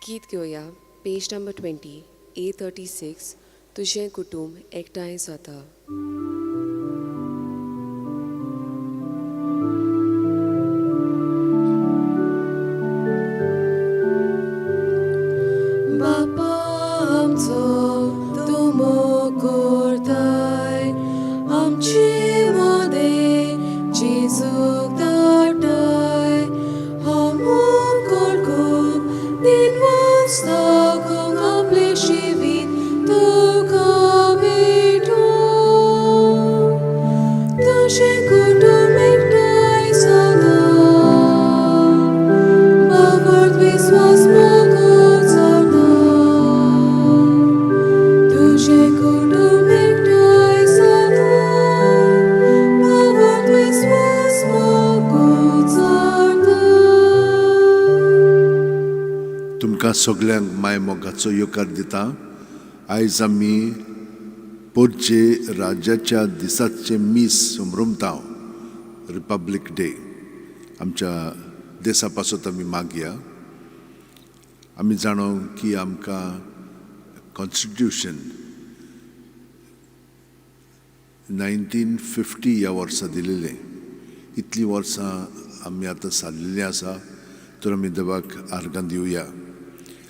गीत घेवया पेज number 20 A36 तुजें कुटूंब एकठांय जाता. बापा आमचो तूं मोग करताय आमचे मदें जेजूक धाडटाय हो मोग करकून दिनवास दाखोवंक आपलें जिवीत तुका भेटोवंक तुजें कुटूंब एकठांय जाता बाबर्त विस्वास मोग चलता तुजें कुटूंब एकठांय जाता बाबर्त विस्वास मोग चलता. तुमकां सगल्यांक माय मोगाचो येवकार दिता. आयज आमी पोरचे राज्याच्या दिसाचें मीस समरमता, रिपब्लीक डे. आमच्या देसा पासत आमी मागया. आमी जाणो की आमकां कॉन्स्टिट्युशन 1950 ह्या वर्सा दिलेलें. इतलीं वर्सां आमी आतां सारलेलीं आसा, तर आमी देवाक आर्गां दिवया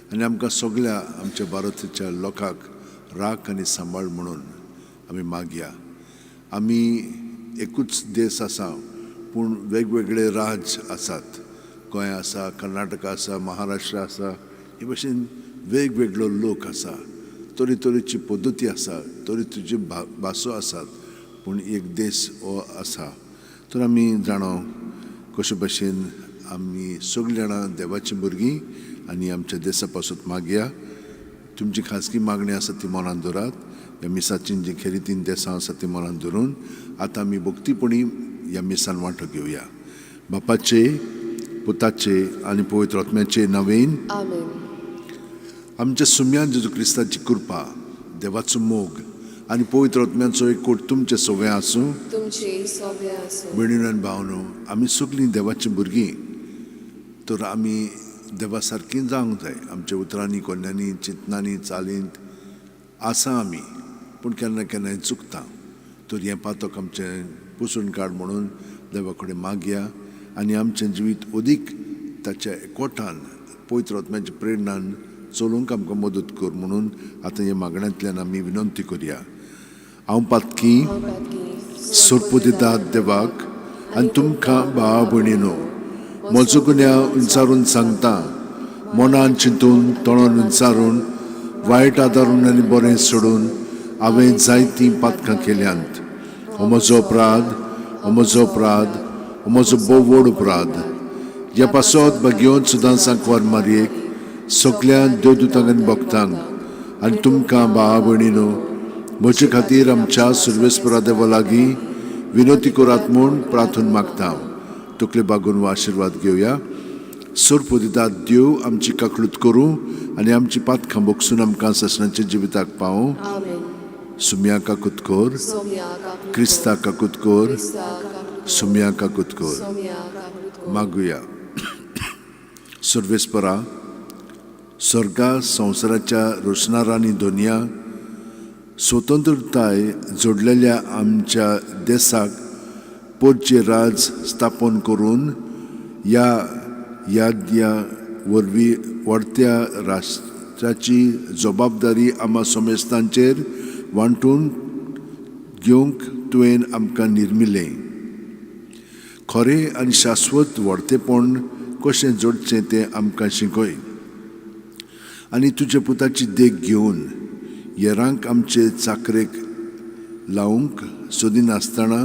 आनी आमकां सगळ्या आमच्या भारताच्या लोकांक राख आनी सांबाळ म्हणून आमी मागया. आमी एकूच देश आसा, पूण वेगवेगळे राज्य आसात. गोंय आसा, कर्नाटका आसा, महाराष्ट्र आसा, हे भशेन वेगवेगळो लोक आसा, तरेतरेची पद्दती आसा, तरेतरेच्यो भासो आसात, पूण एक देश हो आसा. तर आमी जाणो कशे भशेन आमी सगळीं जाणां देवाचीं भुरगीं आनी आमच्या देसा पासत मागया. तुमची खाजगी मागणी आसा ती मनान दवरात. ह्या मिसाची जी खेरीतीन देसां आसा ती मनान धरून आतां आमी भक्तीपणी ह्या मिसान वांटो घेवया. बापाचे, पुताचे आनी पवित्र आत्म्याचे नवीन आमेन. आमच्या सुम्यान जेजू क्रिस्ताची कृपा, देवाचो मोग आनी पवित्र आत्म्याचो एकवट तुमचे सगळें आसूं. तुमचे सोबे आसूं. भयणीन आनी भावनो, आमी सगळीं देवाचीं भुरगीं, तर आमी देवा सारकीं जावंक जाय. आमच्या उतरांनी, कोन्यांनी, चिंतनांनी, चालींत आसा आमी, पूण केन्ना केन्नाय चुकता. तर हें पातक आमचें पुसून काड म्हणून देवा कडेन मागया आनी आमचें जिवीत अदीक ताच्या एकवटान, पवित्र आत्म्याच्या प्रेरणान चलोवंक आमकां मदत कर म्हणून आतां ह्या मागण्यांतल्यान आमी विनंती करया. हांव पातकी हांव पातकी सोरपुदिदात देवाक आनी तुमकां भावा भयणीनो म्हजो गुन्यांव उंचारून सांगता. मनान चिंतून, तोंडान उंचारून, वायट आदारून आनी बरें सोडून हांवें जायतीं पातकां केल्यांत. हो म्हजो अपराध, हो म्हजो अपराध, हो म्हजो भोव व्हड अपराध. ह्या पासत भाग्यवंत सुदां सांकवार मारयेक, सगल्या देवदूतांक आनी भक्तांक आनी तुमकां भावा भयणीनो म्हजे खातीर आमच्या सुर्वेस्परा देवा लागीं विनोती करात म्हूण प्रार्थून मागता. तकले बागून वा आशिर्वाद घेवया. सोरपोदिदात देव आमची काकळूत करूं आनी आमची पातकां बोगसून आमकां ससनाच्या जिविताक पावूं. आमेन. सुम्या काकूत कर. सोम्या काकूत क्रिस्ता कर. काकूत कर. क्रिस्ता काकूत कर. सुम्या काकूत कर. सोम्या काकूत कर. मागुया. सर्वेस्परा, स्वर्गा संवसाराच्या रोशनारांनी दोनया स्वतंत्रताय जोडलेल्या आमच्या देसाक पोरचे राज स्थापन करून ह्या याद्या वरवीं वाडत्या राष्ट्राची जबाबदारी आमा समेस्तांचेर वांटून घेवंक तुवें आमकां निर्मिलें. खरें आनी शाश्वत व्हडतेपण कशें जोडचें तें आमकां शिकय आनी तुज्या पुताची देख घेवन हेरांक आमचे चाकरेक लावंक सोदिनासतना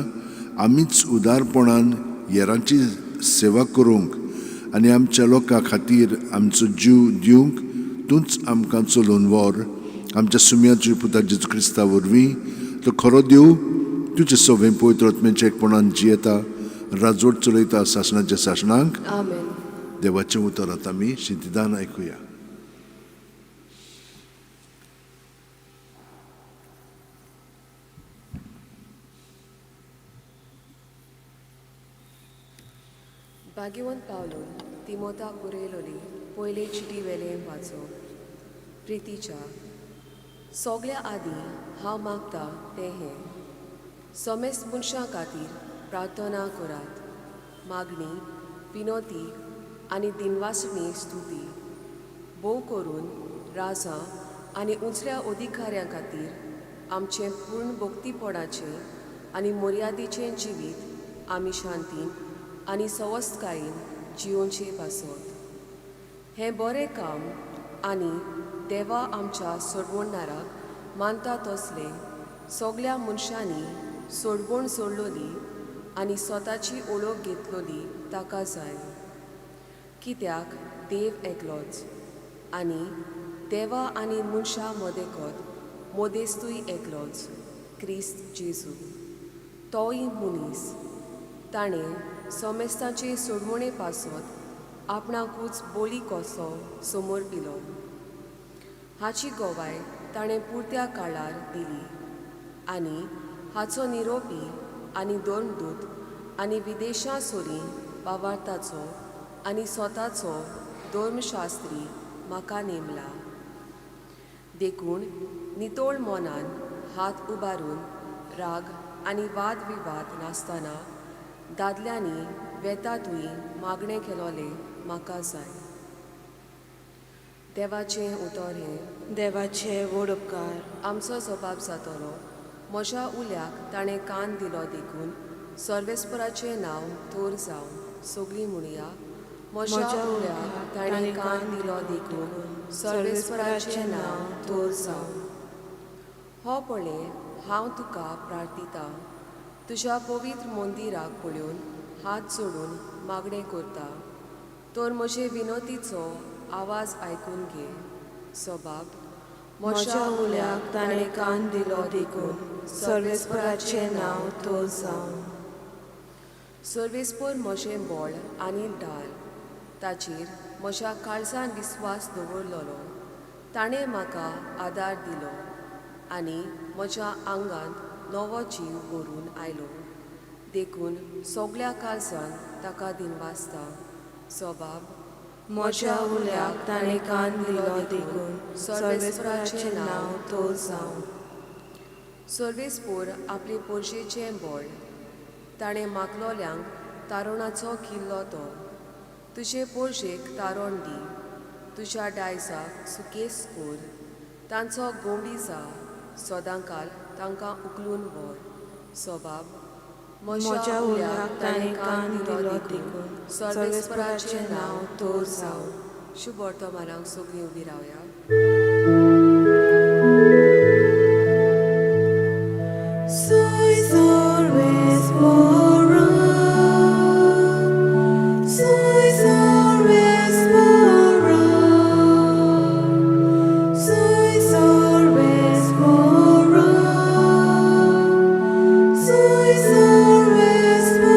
आमीच उदारपणान हेरांची सेवा करूंक आनी आमच्या लोकां खातीर आमचो जीव दिवंक तूंच आमकां चलोवन व्हर. आमच्या सुम्याच्या पुता जेजू क्रिस्ता वरवीं, तो खरो देव, तुजे सगळें पवित्र आत्म्याच्या एकपणान जियेता, राजवट चलयता सासणाच्या सासणाक. आमेन. देवाचें उतर आतां आमी शिंतिदान आयकुया. भाग्यवंत पावलून तिमोता पुरेलोली पयले चिटी वेलें वाचो. प्रितीच्या सोगल्या आदीं हांव मागता तें हें, समेस्त मनशां खातीर प्रार्थना करात, मागणी, विनोती आनी दिनवासणी स्तुती भोव करून राजा आनी उंचल्या अधिकाऱ्यां खातीर आमचें पूर्ण भक्तीपणाचें आनी मर्यादेचें जिवीत आमी शांतीन आनी सवस्तकायेन जियोवचे पासत. हें बरें काम आनी देवा आमच्या सोडवणदाराक मानता तसलें सगल्या मनशांनी सोडवण सोडलोली आनी स्वताची ओळख घेतलोली ताका जाय. कित्याक देव एकलोच आनी देवा आनी मनशां मदेकत मदेस्तूय एकलोच, क्रिस्त जेजू, तोय मनीस. ताणें सोमेस्ताचे सोडवणे पासत आपणाकूच बोली कसो समोर पिलो. हाची गवाय ताणें पुरत्या काळार दिली आनी हाचो निरोपी आनी धर्मदूत आनी विदेशां सोरी वावरताचो आनी स्वताचो धर्मशास्त्री म्हाका नेमला. देखून नितळ मनान हात उबारून राग आनी वादविवाद नासतना दादल्यांनी वेता तुवें मागणें केलोलें म्हाका जाय. देवाचें उतर हें. देवाचे व्हड उपकार. आमचो जबाब जातलो, म्हज्या उल्याक ताणें कान दिलो देखून सर्वेस्पराचें नांव थोर जावं. सगळीं म्हणया, म्हज्या उल्याक ताणें कान दिलो देखून सर्वेस्पराचें नांव थोर जावं. हो पळय, हांव तुका प्रार्थितां, तुज्या पवित्र मंदिराक पळोवन हात जोडून मागणें करता, तर म्हजे विनोदीचो आवाज आयकून घे. सबाब, म्हज्या उल्याक ताणें कान दिलो देखून सर्वेस्पराचें नांव थोर जावं. सर्वेस्पर म्हजें बळ आनी ढाल, ताचेर म्हज्या काळजान विस्वास दवरलेलो. ताणें म्हाका आदार दिलो आनी म्हज्या आंगांत नवो जीव भरून आयलो. देखून सगल्या काळजान ताका दिनवासता. सबाब, म्हज्या उल्याक ताणें कान दिलो देखून सर्वेस्पराचें नांव थोर जावं. सर्वेस्पोर आपले पोरशेचें बळ, ताणें मागलोल्यांक तारुणाचो किल्लो तो. तुजे पोरशेक तारण दी, तुज्या डायजाक सुकेस कोर, तांचो गोवडी जा, सदांकाल तांकां उखलून व्हर. सबाब, म्हज्या उल्याक ताणें कान दिलो देखून सर्वेस्पराचें नांव थोर जावं. शुभ वर्तमानाक सगळीं उबी रावया. Soy sorvespora, soy sorvespora, soy sorvespora, soy sorvespora.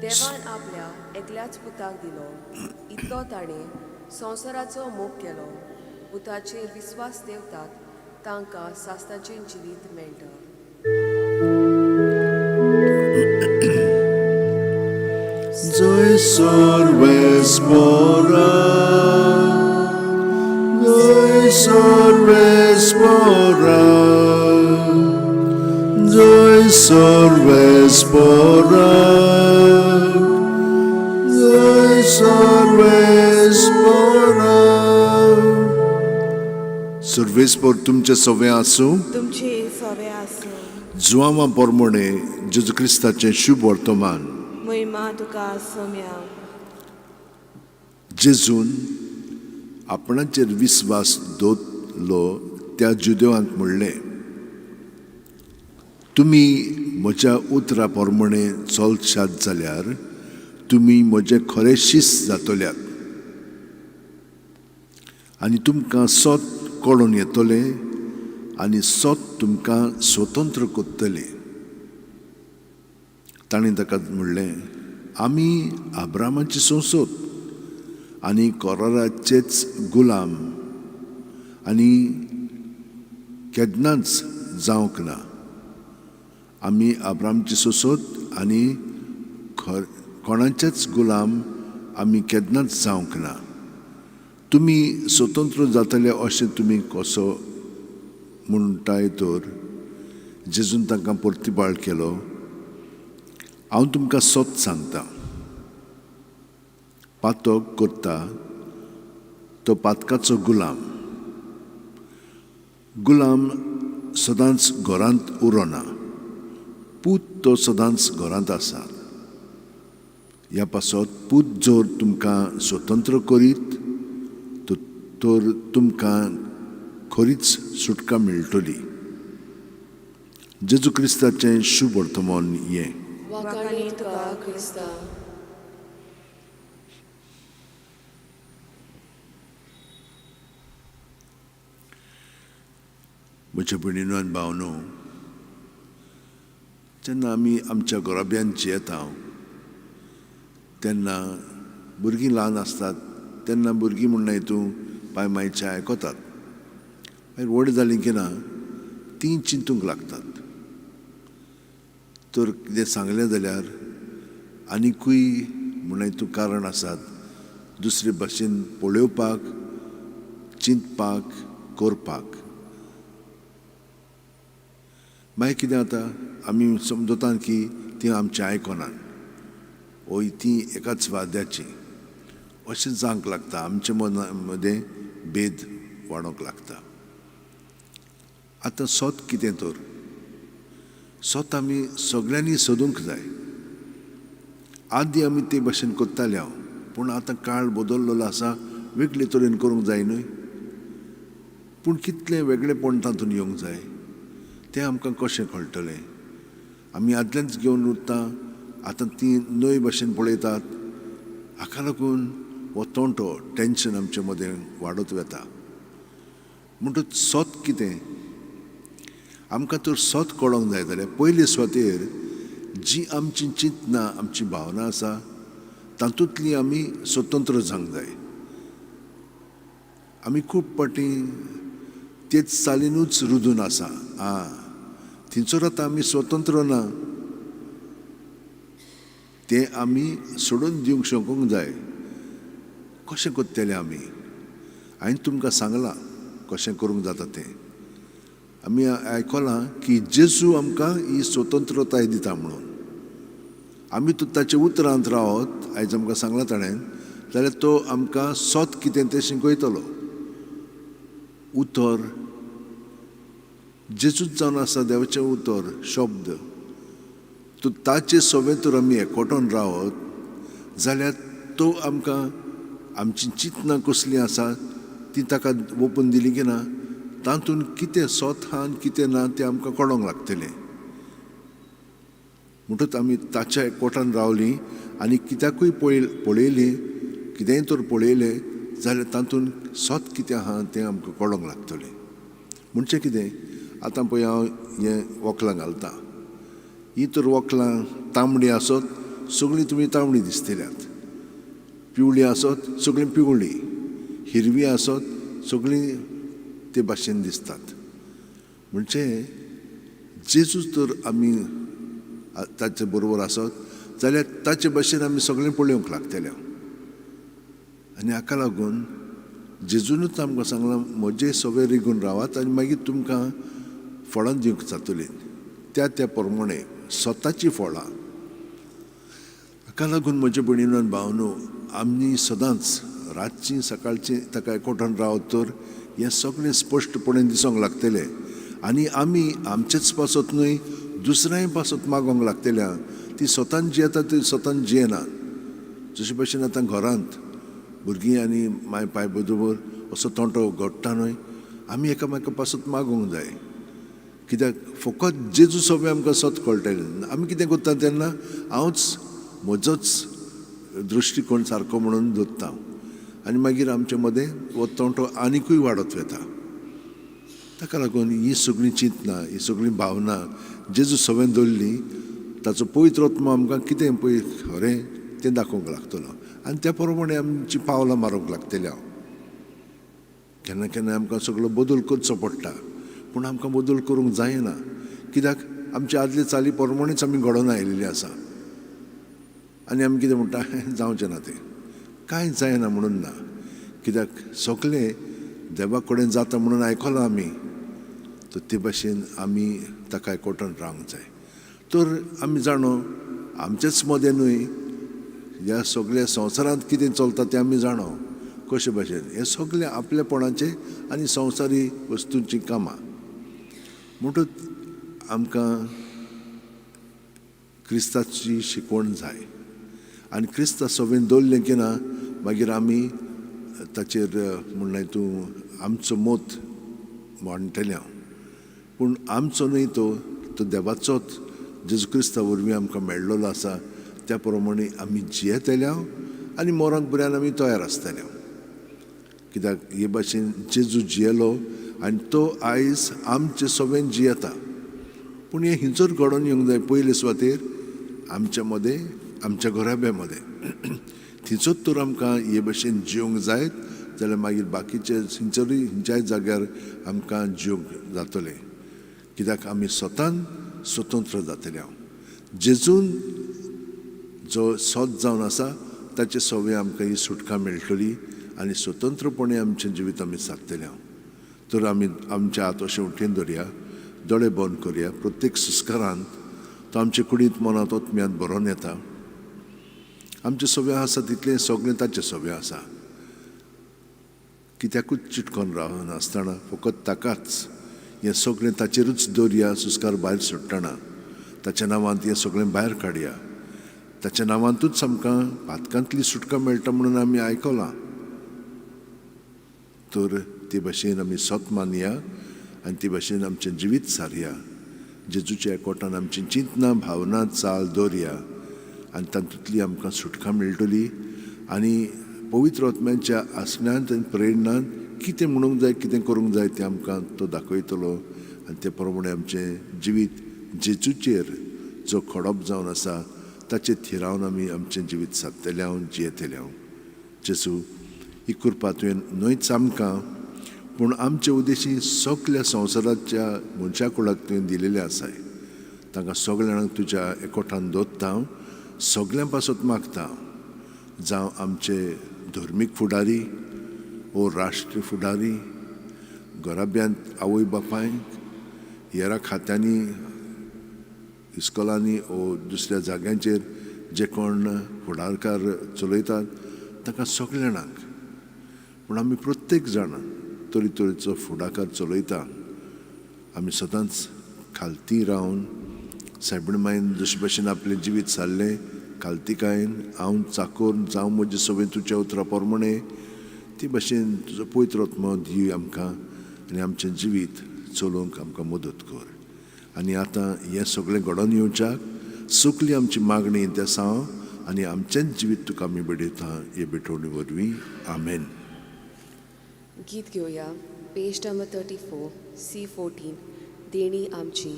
देवान आपल्या एकल्याच पुताक दिलो, इतलो ताणें संवसाराचो मोग केलो. पुताचेर विस्वास देवतात तांकां सास्ताचें जिवीत मेळटा. Zoe sorvespora, Zoe sorvespora, Zoe sorvespora, Zoe sorvespora. सर्वेस्पोर तुमचे सवे आसूं, तुमचे सवे आसूं. जुआंवा पोरमोणे जेजू क्रिस्ताचें शुभ वर्तमान. महिमा तुका सोम्या. जेजून आपणाचेर विस्वास दवरलो त्या जुदेवांक म्हणलें, तुमी म्हज्या उतरा प्रमाणे चलशात जाल्यार तुमी म्हजे खरे शिस्त जातल्यात आनी तुमकां सत कळून येतलें आनी सत तुमकां स्वतंत्र करतलें. ताणें ताका म्हणलें, आमी आब्रामाची संसद आनी कोराराचेच गुलाम आनी केन्नाच जावंक ना. आमी आब्रामची सोसत आनी कोणाचेच गुलाम आमी केन्नाच जावंक ना. तुमी स्वतंत्र जातले अशें तुमी कसो म्हणटाय तर? जेजून तांकां परतिबाळ केलो, हांव तुमकां सत सांगता, पातक करता तो पातकाचो गुलाम. गुलाम सदांच घरांत उरना, पूत तो सदांच घरांत आसा. ह्या पासत पूत जर तुमकां स्वतंत्र करीत तर तुमकां खरीच सुटका मेळटली. जेजू क्रिस्ताचें शुभ वर्तमान हें. वाखाणी तुका क्रिस्ता. म्हज्या भयणीनो आनी भावनो, जेन्ना आमी आमच्या घराब्यांत जियेता तेन्ना भुरगीं ल्हान आसतात तेन्ना भुरगीं म्हणना तूं पाय मायचें आयकतात. मागीर व्हड जालीं की ना तीं चिंतूंक लागतात. तर कितें सांगलें जाल्यार आनिकूय म्हणून तूं कारण आसात दुसरे भाशेन पळोवपाक, चिंतपाक, करपाक. मागीर कितें जाता, आमी समजता की तीं आमचें आयकनात ओ तीं एकाच वाद्याचीं अशें जावंक लागता. आमचे मना मदें भेद वाडोवंक लागता. आतां सत कितें तर? सत आमी सगळ्यांनी सोदूंक जाय. आदीं आमी ते भाशेन करताले हांव, पूण आतां काळ बदल्लेलो आसा, वेगळे तरेन करूंक जाय न्हय. पूण कितलें वेगळेपण तातूंत येवंक जाय तें आमकां कशें कळटलें? आमी आदलेंच घेवन उरता, आतां तीं नवे भाशेन पळयतात. हाका लागून हो तोंटो टेंशन आमचे मदें वाडत वता. म्हणटकच सत कितें आमकां तर सत कळोंक जाय जाल्यार पयले सुवातेर जी आमची चिंतना, आमची भावना आसा तातूंतली आमी स्वतंत्र जावंक जाय. आमी खूब फावटी तेच चालीनूच रुजून आसा. आं, थंयसर आतां आमी स्वतंत्र ना, तें आमी सोडून दिवंक शकूंक जाय. कशें करतले आमी? हांवें तुमकां सांगलां कशें करूंक जाता तें. आमी आयकलां की जेजू आमकां ही स्वतंत्रताय दिता म्हणून. आमी तर ताच्या उतरांत रावत, आयज आमकां सांगलां ताणें, जाल्यार तो आमकां सत कितें तें शिकयतलो. उतर जेजूच जावन आसा, देवाचें उतर, शब्द. तर ताचे सवे तर आमी एकवटून रावत जाल्यार तो आमकां आमची चिंतनां कसलीं आसा ती ताका ओपून दिली की ना, तातूंत कितें सत आहा आनी कितें ना तें आमकां कळोंक लागतलें. म्हणटकच आमी ताच्या एकवटान रावलीं आनी कित्याकूय पळयलीं, कितेंय तर पळयलें जाल्यार तातूंत सत कितें आहा तें आमकां कळोंक लागतलें. म्हणचें कितें, आतां पळय हांव हें वखलां घालतां, ही तर वखलां तांबडी आसत सगळीं तुमी तांबडी दिसतल्यात, पिवळी आसत सगळीं पिवळी, हिरवी आसत सगळीं ते भाशेन दिसतात. म्हणजे जेजूच तर आमी ताचे बरोबर आसत जाल्यार ताचे भाशेन आमी सगळें पळोवंक लागतले. आनी हाका लागून जेजूनच आमकां सांगलां, म्हजे सगळे रिगून रावात आनी मागीर तुमकां फळां दिवंक जातलीं, त्या त्या प्रमाणे स्वताचीं फळां. हाका लागून म्हजे भयणीनो आनी भावनो, आमी सदांच रातचीं सकाळचीं ताका एकवटान रावत तर हें सगळें स्पश्टपणे दिसूंक लागतलें. आनी आमी आमचेच पासत न्हय दुसऱ्याय पासत मागोंक लागतल्या. ती स्वतान जियेता ती स्वतान जियेना. जशे भशेन आतां घरांत भुरगीं आनी माय पाय बरोबर असो तोंटो घडटा न्हय, आमी एकामेका पासत मागूंक जाय. कित्याक फकत जेजू सगळें आमकां सत कळटलें. आमी कितें करता तेन्ना हांवच म्हजोच दृश्टिकोण सारको म्हणून दवरता आनी मागीर आमचे मदें हो तोंटो आनिकूय वाडत वता. ताका लागून ही सगळीं चिंतनां, ही सगळीं भावना जेजू सगळें दवरली, ताचो पवित्र आत्मो आमकां कितें पळय खरें तें दाखोवंक लागतलो आनी त्या प्रमाणे आमची पावलां मारूंक लागतली. हांव केन्ना केन्ना आमकां सगळो बदल करचो पडटा, पूण आमकां बदल करूंक जायना. कित्याक आमचे आदले चाली प्रमाणेच आमी घडोवन आयिल्ली आसा. आनी आमी कितें म्हणटा, जावचें ना तें, कांय जायना म्हणून ना, कित्याक सगळें देवा कडेन जाता म्हणून आयकलां आमी, तर ते भाशेन आमी ताका एकवटान रावंक जाय. तर आमी जाणो आमचेच मदें न्हय, ह्या सगळ्या संवसारांत कितें चलता तें आमी जाणो कशे भाशेन हें सगळें आपलेपणाचें आनी संवसारी वस्तूंचीं कामां. म्हणटूच आमकां क्रिस्ताची शिकवण जाय आनी क्रिस्ता सवेन दवरलें की ना मागीर आमी ताचेर म्हणलें तूं आमचो मत मांडटलें हांव, पूण आमचो न्हय तो, तो देवाचोच जेजू क्रिस्ता वरवीं आमकां मेळ्ळलो आसा. त्या प्रमाणे आमी जियेतले आनी मोरांक बऱ्यान आमी तयार आसतले, कित्याक हे भाशेन जेजू जियेलो आनी तो आयज आमचे सवेन जियेता. पूण हें हिंचोर घडोवन येवंक जाय पयले सुवातेर आमच्या मदें, आमच्या घराब्या मदें. थंयचोच तर आमकां हे भाशेन जिवंक जायत जाल्यार मागीर बाकीचे खंयचरूय खंयच्याय जाग्यार आमकां जिवंक जातलें, कित्याक आमी स्वतान स्वतंत्र जातले. हांव जेजून जो सत जावन आसा ताचे सवे आमकां ही सुटका मेळटली आनी स्वतंत्रपणे आमचें जिवीत आमी सादतले. हांव तर आमी आमच्या हात अशें उठीन दवरया, दोळे बंद करया. प्रत्येक संस्कारांत तो आमचे कुडींत मनांत आत्म्यांत भरोन येता. आमचें सगळें आसा तितलें सगळें ताचें सगळें आसा, कित्याकूच चिटकोन रावनासतना फकत ताकाच हें सगळें ताचेरूच दवरया. संस्कार भायर सोडटना ताच्या नांवांत हें सगळें भायर काडया. ताच्या नांवांतूच आमकां पातकांतली सुटका मेळटा म्हणून आमी आयकलां. तर ते भाशेन आमी सत मानया आनी ते भाशेन आमचें जिवीत सारया. जेजूच्या एकवटान आमची चिंतना भावना चाल दवरया आनी तातूंतली आमकां सुटका मेळटली. आनी पवित्र आत्म्याच्या आसण्यांत आनी प्रेरणांत कितें म्हणूंक जाय, कितें करूंक जाय तें आमकां तो दाखयतलो आनी ते प्रमाणे आमचें जिवीत जेजूचेर जो खडप जावन आसा ताचेर थिरावन आमी आमचें जिवीत सादतले हांव, जियेतले हांव. जेजू, ही कृपा तुवें न्हयच आमकां पूण आमचे उद्देशी सगल्या संवसाराच्या मनशा कुळाक तुवें दिलेलें आसाय. तांकां सगल्या जाणांक तुज्या एकवटान दवरता हांव, सगल्यां पासत मागता हांव, जावं आमचे धर्मीक फुडारी वो राष्ट्रीय फुडारी, घराब्यांत आवय बापायक, हेरा खात्यांनी, इस्कोलांनी वो दुसऱ्या जाग्यांचेर जे कोण फुडारकार चलयतात तांकां सगल्या जाणांक. पूण आमी प्रत्येक जाण तरेतरेचो फुडाकार चलयता. आमी सदांच खालती रावन सायबीण मायन जशे भाशेन आपलें जिवीत सारलें खालतीकायेन, हांव चाकोर जावं म्हजें सगळें तुज्या उतरा प्रमाणे, ते भाशेन तुजो पवित्र आत्मो दी आमकां आनी आमचें जिवीत चलोवंक आमकां मदत कर. आनी आतां हें सगळें घडोवन येवच्याक सगली आमची मागणी देसांव आनी आमचेंच जिवीत तुका आमी भेटयता हे भेटवणी वरवीं. आमेन. गीत घेवया, पेज नंबर 34 C14, देणी आमची.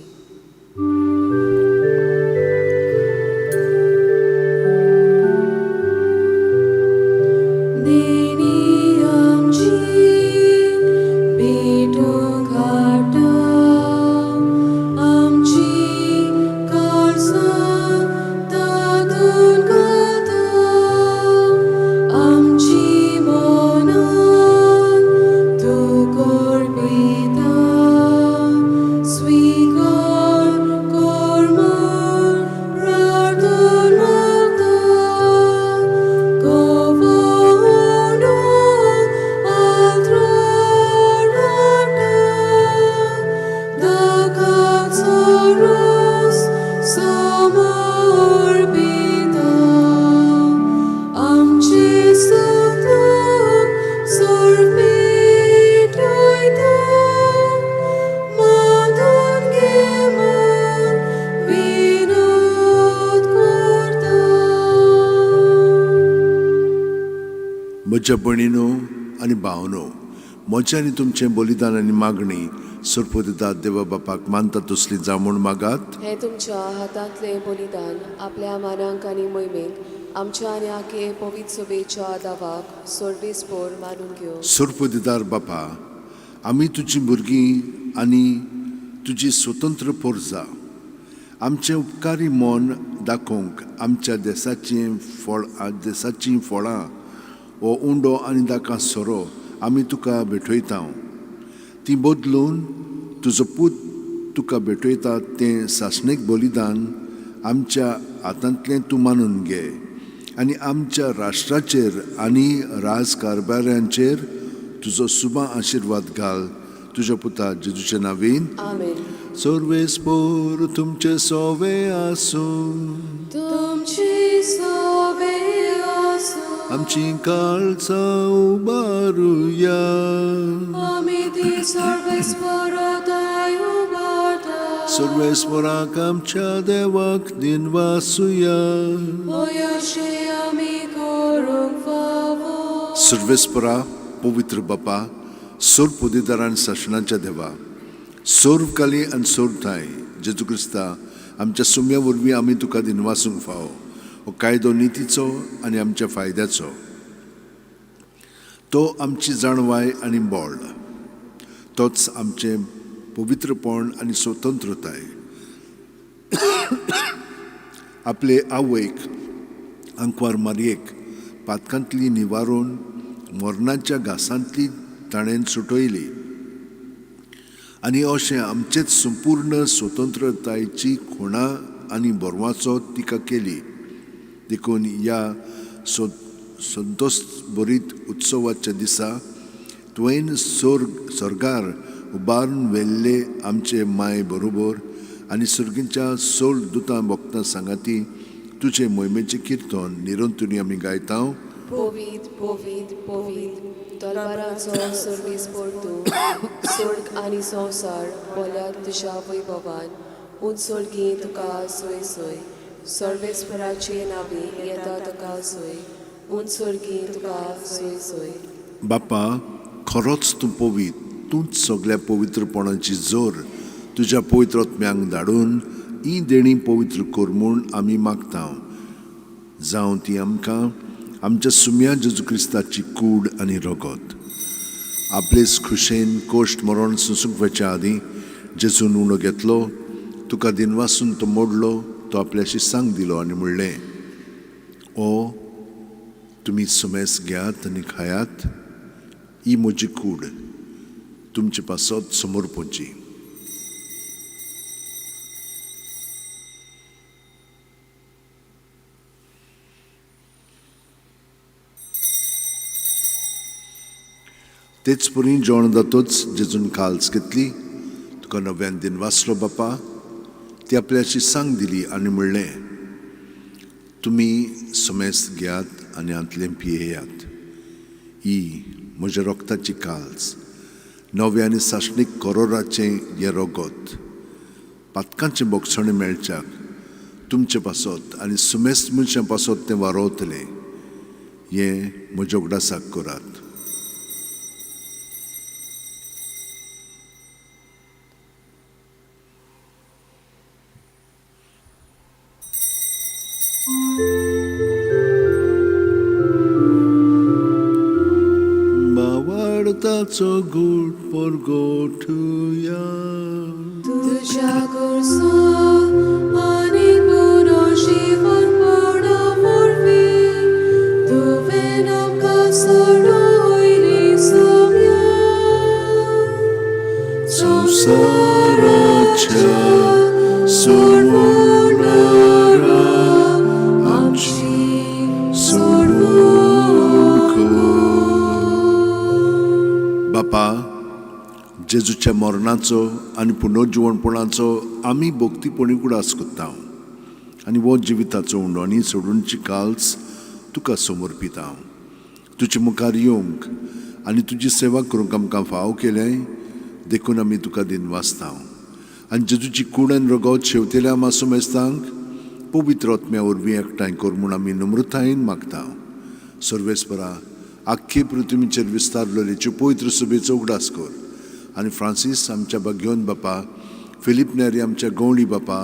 देणी आमची भेटूंक हाडटा, आमची काळजां तातूंत घालता, आमची मनां तूं करपिता, स्विकार कर म्हूण प्रार्थन मागता, गवाणो आल्त्रार हाडटा, दाकाचो रोस समर्पिता, आमचे सुख सर्पेटयता, मागून घे म्हूण विनोद करता. म्हज्या भयणीनो आनी भावनो, म्हजें आनी तुमचें बलिदान आनी मागणी सरपतिदार देवा बापाक मानता तसली जावं म्हूण मागात. हें तुमच्या हातांतलें बलिदान आपल्या मानांक आनी मोहिमेक आमच्या आनी आखे पवित्र सभेच्या दावाक सर्वेस्पोर मानून घेवं. सरपतिदार बापा, आमी तुजी भुरगीं आनी तुजी स्वतंत्र पोरजा. आमचें उपकारी मन दाखोवंक आमच्या देसाचीं फळ देसाचीं फळां हो उंडो आनी दाका सोरो आमी तुका भेटयता. ती बदलून तुजो पूत तुका भेटयता तें सासणीक बलिदान आमच्या हातांतलें तूं मानून घे आनी आमच्या राष्ट्राचेर आनी राजकारभाऱ्यांचेर तुजो सुबा आशिर्वाद घाल. तुज्या पुता जेजूच्या नांवेन. आमेन. सर्वेस्पोर तुमचे सोवे आसूं. तुमची सोबे आसूं. आमची काळजां उबारुया. आमी ती सर्वेस्पराताय उबारता. सर्वेस्पराक आमच्या देवाक दिनवासुया. अशें आमी करूंक फावो. सर्वेस्परा, पवित्र बापा, सोर पुदिदारान सासणाच्या देवा, सोर्व काली आनी सोर्व ठांय जेजू क्रिस्ता आमच्या सुम्या वरवीं आमी तुका दिनवासूंक फावो. हो कायदो नितीचो आनी आमच्या फायद्याचो, तो आमची जाणवाय आनी बळ, तोच आमचें पवित्रपण आनी स्वतंत्रताय. आपले आवयक आंकवार मारयेक पातकांतली निवारून मरणाच्या घासांतली ताणें सुटयली आनी अशें आमचेच संपूर्ण स्वतंत्रतायेची खुणा आनी बरवाचो तिका केली. देखून ह्या संतोष भरीत उत्सवाच्या दिसा तुवें स्वर्गार उबारून व्हेल्ले आमचे माय बरोबर आनी सर्गीच्या सोल दुतां भक्तां सांगाती तुजे मोहिमेचें किर्तन निरंतुनी आमी गायता. पोवीत पोवीत पोवीत तलवाराचो सर्वीस परतू स्वर्ग आनी संवसार बोल्यात तुज्या वैभवान. उंचोळगी तुका सोय सोय. सर्वेस्पराचे नांवी येता तुका सोय. उंचोळगी तुका सोय सोय. बापा, खरोच तूं पवीत, तूंच सगळ्या पवित्रपणाची जोर तुज्या पवित्र आत्म्यांक धाडून ही देणी पवित्र कर म्हूण आमी मागता. जावं ती आमकां आमच्या सुम्या जेजू क्रिस्ताची कूड आनी रगत. आपलेच खुशेन कोश्ट मरण सोंसूंक वचच्या आदीं जेजून उणो घेतलो, तुका दिनवासून तो मोडलो, तो आपल्याशी सांग दिलो आनी म्हणलें, ओ तुमी सुमेस घेयात आनी खायात, ही म्हजी कूड तुमचे पासत समर्पची. तेच परी जेवण जातच जेजून काल्स घेतली, तुका नव्यान दिन वाचलो बापा, ती आपल्याशी सांग दिली आनी म्हणलें, तुमी समेस घेयात आनी हांतलें पियेयात, ही म्हज्या रक्ताची काल्स, नव्या आनी सासणीक करोराचें हें रगत, पातकांचें बोगसणें मेळच्याक तुमचे पासत आनी सुमेस्त मनशां पासत तें वारोवतलें, हें म्हज्या उगडासाक करात. बावडताचो गूट परगोठुया. तुज्या गुरसा आनी पुनर्जीवनपणा वरवीं तुवें आमकां सोडयली सोम्या. संवसाराच्या सोडवणारा आमची सोडवणूक कर. बापा, जेजूच्या मरणाचो आनी पुनर्जिवणपणाचो आमी भक्तीपणी उगडास करता आनी हो जिविताचो उंडो आनी सोडूनची काल्स तुका समर्पिता. तुजे मुखार येवंक आनी तुजी सेवा करूंक आमकां फाव केलें देखून आमी तुका दिनवासता. आनी जेजूची कूड आनी रगत शेवतेल्या मासोमेस्तांक पवित्र आत्म्या वरवीं एकठांय कर म्हूण आमी नम्रतायेन मागता. सर्वेस्परा, आख्खे पृथ्वीचेर विस्तारलेलेचे पवित्र सभेचो उगडास कर आनी फ्रांसीस आमच्या बाग्योन बापा, फिलीप नेरी आमच्या गवळी बापा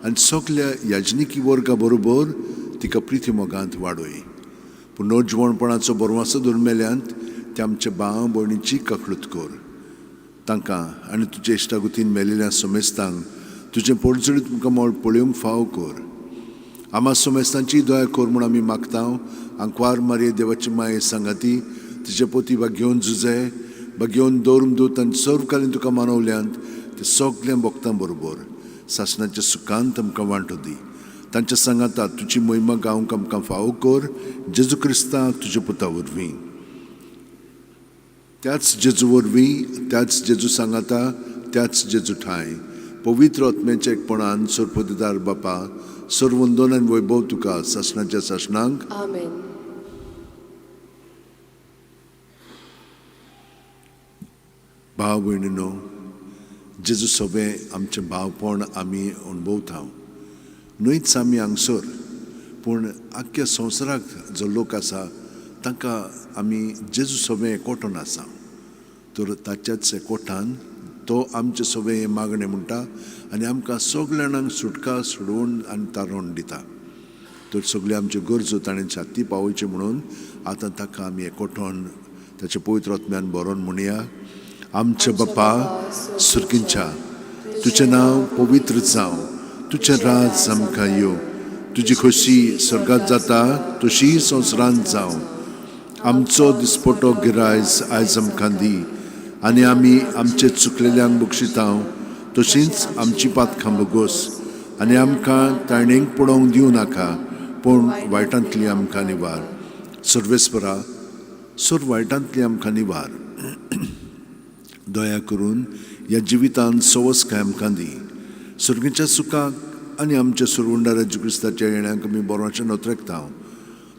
आनी सगल्या याजनिकी वर्गा बरोबर तिका प्रिती मोगांत वाडय. पुनर्जिवणपणाचो बरवासो धरून मेल्यांत ते आमच्या भाव भयणीची कखलूत कर. तांकां आनी तुजे इश्टागुतीन मेलेल्या समेस्तांक तुजें पोडजळीत मुखामळ पळोवंक फाव कर. आमा सोमेस्तांची दया कर म्हूण आमी मागता. आंकवार मारये देवाची माये सांगाती तिचे पोती भाग्योवन जुजे भाग्योवन दवरून दूत आनी सर्वकालीन तुका मानवल्यांत ते सगळ्या भक्तां बरोबर सासणाच्या सुखांत आमकां वांटो दी. तांच्या सांगाता तुजी मोहिमा गावंक आमकां फावो कर, जेजू क्रिस्ता तुज्या पुता वरवीं. त्याच जेजू वरवीं, त्याच जेजू सांगाता, त्याच जेजू ठांय पवित्र आत्म्याच्या एकपणान सरपतिदार बापा सर्वंदन आनी वैभव तुका सासणाच्या सासणांक. आमेन. भाव भयणीनो, जेजू सोबें आमचें भावपण आमी अणभवता. न्हयच आमी हांगसर पूण आख्ख्या संवसाराक जो लोक आसा तांकां आमी जेजू सोबें एकवटून आसा. तर ताच्याच एकवटान तो आमचे सोबें हें मागणें म्हणटा आनी आमकां सगल्या जाणांक सुटका सोडोवन आनी तारोवन दिता. तर सगळे आमच्यो गरजो ताणें छाती पावोवच्यो म्हणून आतां ताका आमी एकवटून ताच्या पवित्र आत्म्यान बरोवन म्हणया. आमच्या बापा सुर्कींच्या, तुजें नांव पवित्र जावं, तुजें राज आमकां येवं, तुजी खोशी स्वर्गांत जाता तशी संवसारांत जावं. आमचो दिसपटो गिरायज आयज आमकां दी आनी आमी आमचे चुकलेल्यांक बक्षिता तशींच आमची पातकां भोगोस आनी आमकां ताणेंक पडोवंक दिवं नाका, पूण वायटांतली आमकां निवार. सर्वेस्परा, सर्व वायटांतली आमकां निवार. दया करून ह्या जिवितांत सवस काय आमकां दी. सर्गीच्या सुखाक आनी आमच्या सुरवंडार जेजू क्रिस्ताच्या येण्याक आमी बरोवचें नोत्रेकता.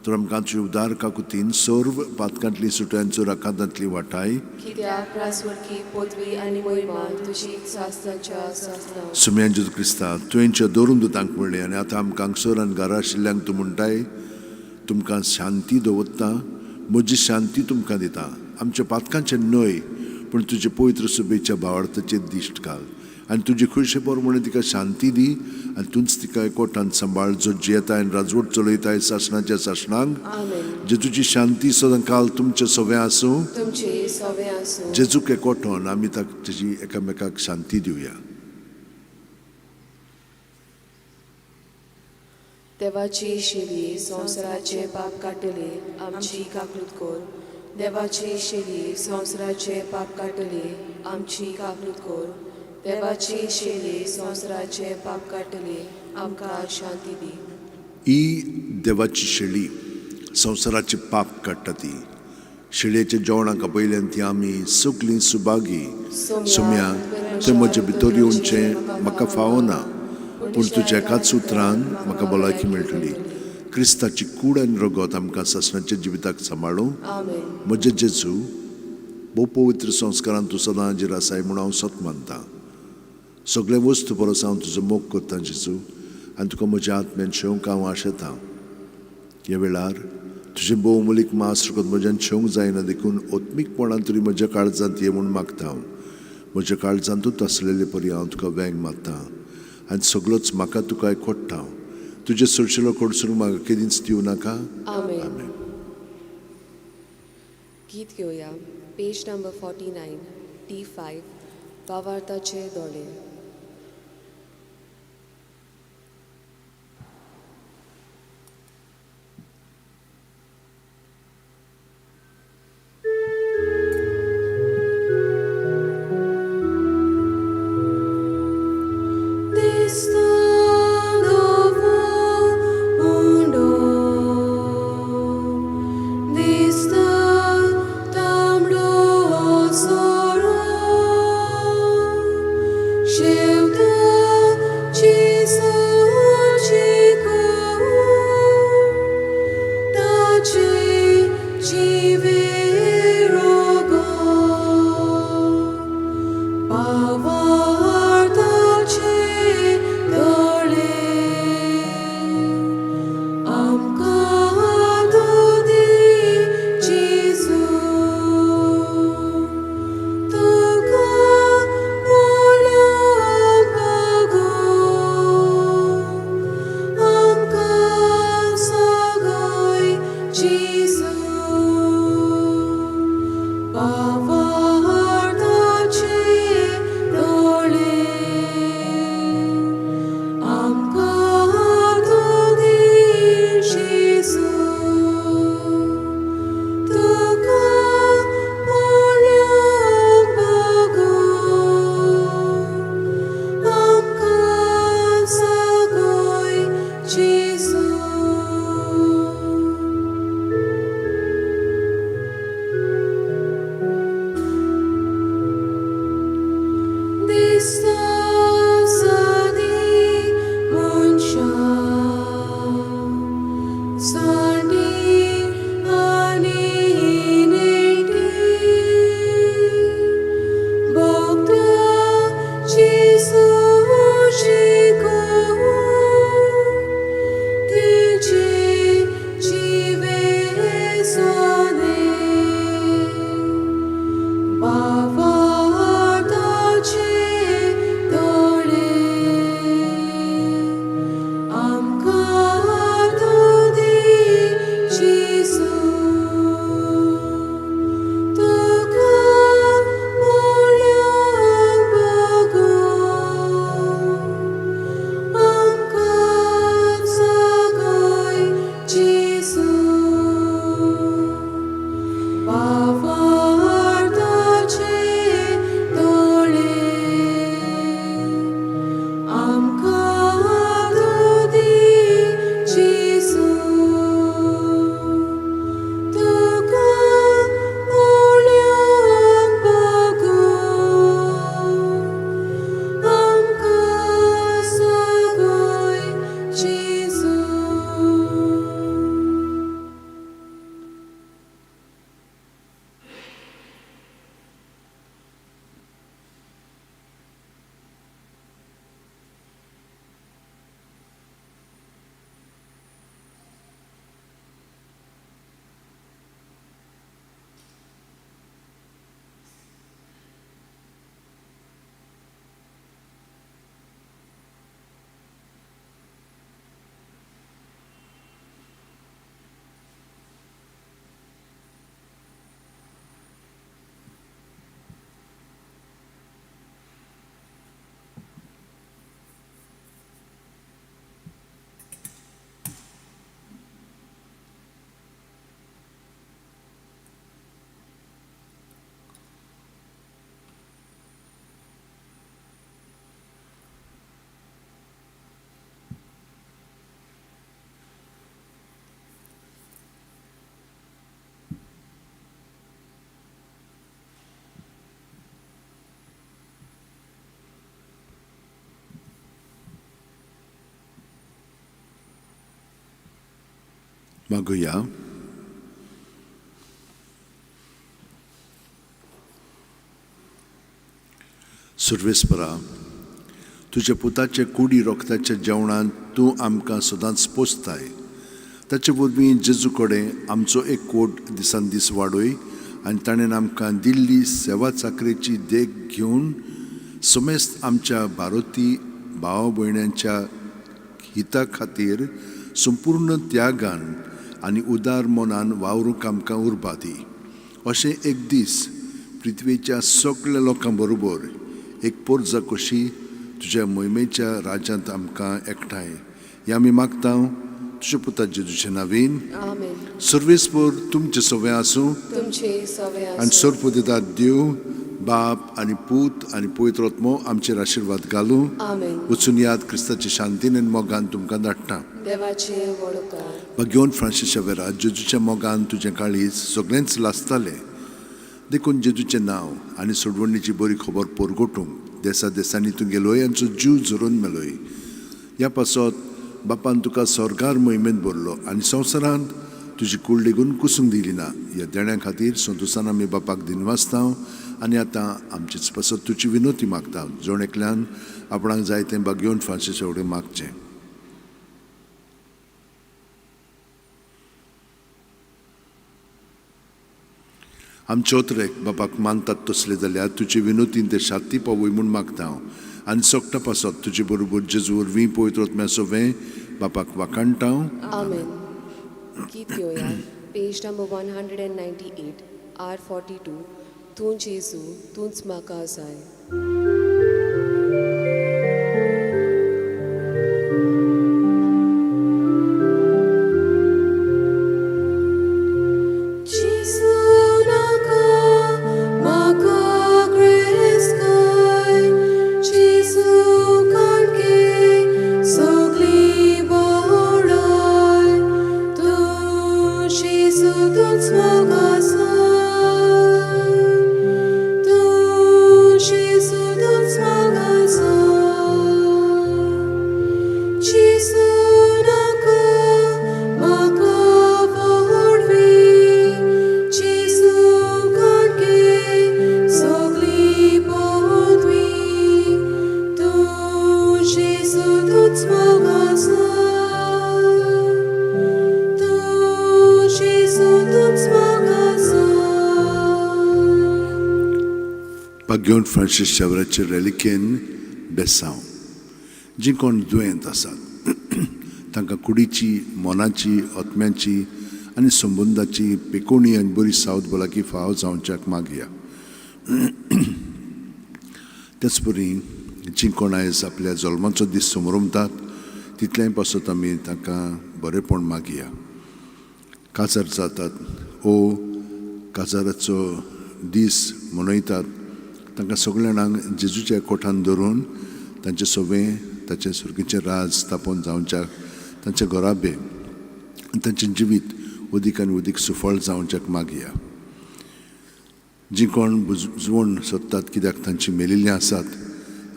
तर आमकां तुजे उदार काकुतीन सर्व पातकांतली सुटयांचो राखातांतली वाटाय. कित्याक रासवरकी पदवी आनी मोहिमा तुजी सासणाच्या सासणां. सुम्यान जेजू क्रिस्ता, तुवेंच्या दवरून दुतांक म्हणलें आनी आतां आमकां हांगसर आनी घरा आशिल्ल्यांक तूं म्हणटाय, तुमकां शांती दवरता, म्हजी शांती तुमकां दिता. आमच्या पातकांचें न्हय पूण तुजे पवित्र सुबेच्या भावार्थाचेर दिश्ट घाल आनी तुजी खुशे प्रमाणे तिका शांती दी आनी तूंच तिका एकवटान सांबाळ, जो जियेताय आनी राजवट चलयताय सासणाच्या सासणांक. आमेन. जेजूची शांती सदां काल तुमचें सवें आसूं. तुमचे सवें आसूं. जेजूक एकवटोन आमी ताची एकामेकाक शांती दिवया. देवाची शेली संवसाराचे पाप काडटली, आमची काकूत कर. देवाची शेली संवसाराचे पाप काडटली, आमची काकूत कर. देवाची शेली संवसाराचे पाप काडटली, आमकां शांती दी. ही देवाची शेळी संवसाराचे पाप काडटा. ती शेळयेच्या जेवणाक आपयल्यान ती आमी सगलीं सुभागी. सोम्या, तें म्हजे भितर येवचें म्हाका फावना, पूण तुज्या एकाच उतरान म्हाका भलायकी मेळटली. क्रिस्ताची कूड आनी रगत आमकां सासणाच्या जिविताक सांबाळूं. आमेन. म्हजे जेजू, भोव पवित्र संस्कारान तूं सदां हाजीर आसाय म्हूण हांव सत मानता. सगळे वस्तू परस हांव तुजो मोग करता जेजू, आनी तुका म्हज्या आत्म्यान शेवंक हांव आशेतां. ह्या वेळार तुजें भोव मोलीक मास रगत म्हज्यान शेवंक जायना, देखून आत्मीकपणान तरी म्हज्या काळजांत ये म्हूण मागता हांव. म्हज्या काळजांतूच आसलेले परी हांव तुका वेंग मारता आनी सगळोच म्हाका तुका एकवट्टा. तुजें सोडशिलो कडसून म्हाका केदींच दिवं नाका. आमेन. आमेन. गीत घेवया, पेज नंबर 49, T5, भावार्थाचे दोळे. Jesus. मागुया. सर्वेस्परा, तुज्या पुताचे कुडी रोखताच्या जेवणांत तूं आमकां सदांच पोसताय. ताचे वरवीं जेजू कडेन आमचो एक कोट दिसान दीस वाडय आनी ताणें आमकां दिल्ली सेवा चाकरेची देख घेवन समेस्त आमच्या भारती भाव भयण्यांच्या हिता खातीर संपूर्ण त्यागान आनी उदार मनान वावरूंक आमकां उर्बा दी. अशें एक दीस पृथ्वीच्या सगळ्या लोकां बरोबर एक पोरजा कशी तुज्या मोहिमेच्या राज्यांत आमकां एकठांय हें आमी मागता तुज्या पुता जेजूचे नावीन. आमेन. सर्वेस्पर तुमचें सगळें आसूं तुमचे सवे आनी आसूं. सर्वपदितात देव बाप आनी पूत आनी पवित्र आत्मो आमचेर आशिर्वाद घालूं. आमेन. वचून याद क्रिस्ताचे शांतीन आनी मोगान तुमकां धाडटा. देवाचे वळकार. भगवंत फ्रांसीस वेरा, जेजूच्या मोगान तुजें काळीज सगळेंच लासतालें, देखून जेजूचें नांव आनी सोडवणीची बरी खबर परगटूंक देसा देसांनी तूं गेलोय आमचो जीव झरोवन मेलोय. ह्या पासत बापान तुका स्वर्गार मोहिमेंत भरलो आनी संवसारांत तुजी कूड लेगून कुसूंक दिली ना. ह्या देण्या खातीर संतोसान आमी बापाक दिनवासता आनी आतां आमचेच पासत तुजी विनोती मागता. जण एकल्यान आपणाक जाय तें भाग्योवन फ्रांसीस कडेन मागचें. आमचे ओतरेक बापाक मानतात तसले जाल्यार तुजे विनोतीन ते शाती पावय म्हूण मागता हांव आनी सोगटा पासत तुजे बरोबर जेजू वरवीं पवित्र आत्म्या सोवें बापाक वाखाणटा हांव. आमेन. गीत घेवया पेज नंबर 198 R42. तूं जेजू तूंच म्हाका जाय. जेजू नाका म्हाका क्रिस्ताय, जेजू काणके सगळी बडाय, तूं जेजू तूंच म्हाका जाय, तूं जेजू तूंच म्हाका जाय. जेजू नाका म्हाका व्हडवी, जेजू काणके सगळी पदवी, तूं जेजू तूंच म्हाका जाय, तूं जेजू तूंच म्हाका जाय. भाग्योन फ्रांसीस शेवराचे रेलिकेन बेसांव. जीं कोण दुयेंत आसात तांकां कुडीची, मनाची, आत्म्याची आनी संबंदाची पेकोणी आनी बरी सावध भलायकी फाव जावच्याक मागया. तेच परी जीं कोण आयज आपल्या जल्माचो दीस समरमतात तितलेंय पासत आमी तांकां बरेंपण मागया. काजार जातात ओ काजाराचो दीस मनयतात तांकां सगल्या जाणांक जेजूच्या कोठान धरून तांचे सगळें ताचें सुर्गीचें राज स्थापन जावच्याक तांचे घराबे आनी तांचें जिवीत अदीक आनी अदीक सुफळ जावच्याक मागया. जीं कोण बुजवण सोदतात कित्याक तांची मेलिल्लीं आसात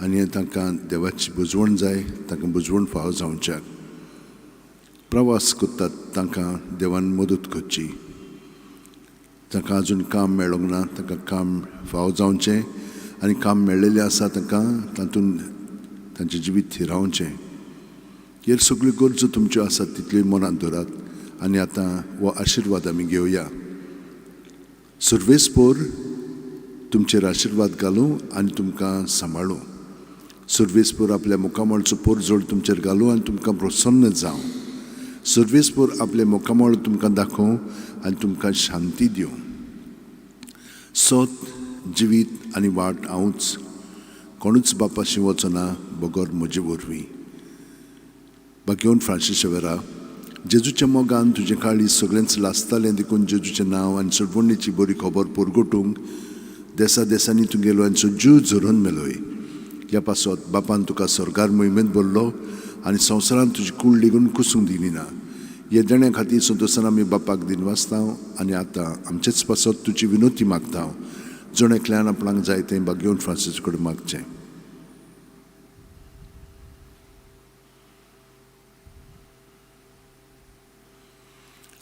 आनी तांकां देवाची बुजवण जाय, तांकां बुजवण फावो जावच्याक. प्रवास करतात तांकां देवान मदत करची. तांकां अजून काम मेळोंक ना तांकां काम फावो जावचें आनी काम मेळिल्लें आसा तांकां तातूंत तांचें जिवीत थिरावचें. हेर सगल्यो गरजो तुमच्यो आसात तितल्यो मनांत धरात आनी आतां हो आशिर्वाद आमी घेवया. सर्वेस्पोर तुमचेर आशिर्वाद घालूं आनी तुमकां सांबाळूं. सर्वेस्पोर आपल्या मुखामळचो पोरजोड तुमचेर घालूं आनी तुमकां प्रसन्न जावं. सर्वेस्पोर आपले मुखामळ तुमकां दाखोवं आनी तुमकां शांती दिवं. सत, जिवीत आनी वाट हांवूच, कोणूच बापाशी वचना बगर म्हजे वरवीं. भाग्योन फ्रांसीस शेवेरा, जेजूच्या मोगान तुजें काळीज सगळेंच लासतालें देखून जेजूचें नांव आनी सोडवणीची बरी खबर परगटूंक देसा देसांनी तूं गेलो आनी जीव झरोवन मेलोय. ह्या पासत बापान तुका स्वर्गार मोहिमेंत भरलो आनी संवसारांत तुजी कूड लेगून कुसूंक दिली ना. हे देण्या खातीर संतोसान आमी बापाक दिनवासता आनी आतां आमचेच पासत तुजी विनोती मागता. जण एकल्यान आपणाक जाय तें भाग्योन फ्रांसीस कडेन मागचें.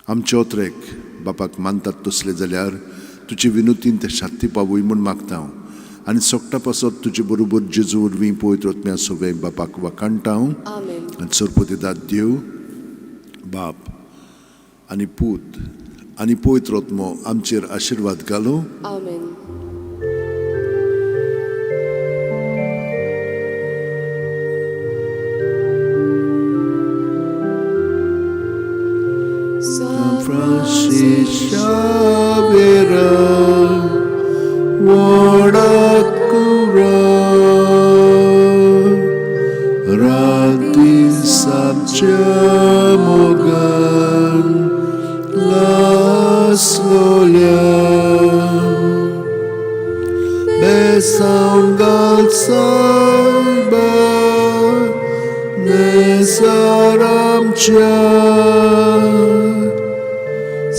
आमचे ओत्रेक बापाक मानतात तसले जाल्यार तुजे विनोतीन ते शात्ती पावय म्हूण मागता हांव आनी सोगटा पासत तुजे बरोबर जेजू वरवीं पवित्र आत्म्या सगळें बापाक वाखाणटा हांव. आमेन. आनी सरपतीदाद देव बाप आनी पूत आनी पवित्र आत्मो आमचेर आशिर्वाद घालूं. आमेन. Francis Xavier, Wodakura, Rati Sabchamogan, Laslolia, Besangal Saiba, Nesaramcha.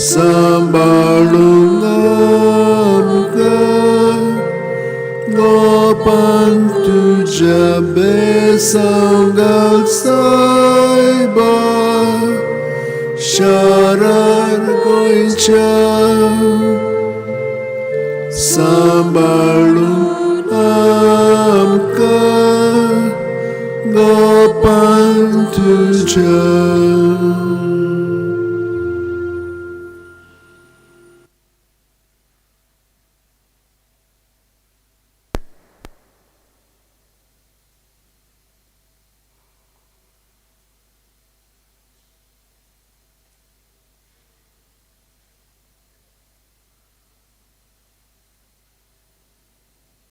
सांबाळूंक आमकां गोपान तुज्या बेसांगाल सायबा शारार गोंयच्या सांबाळूंक आमकां गोपान तुज्या.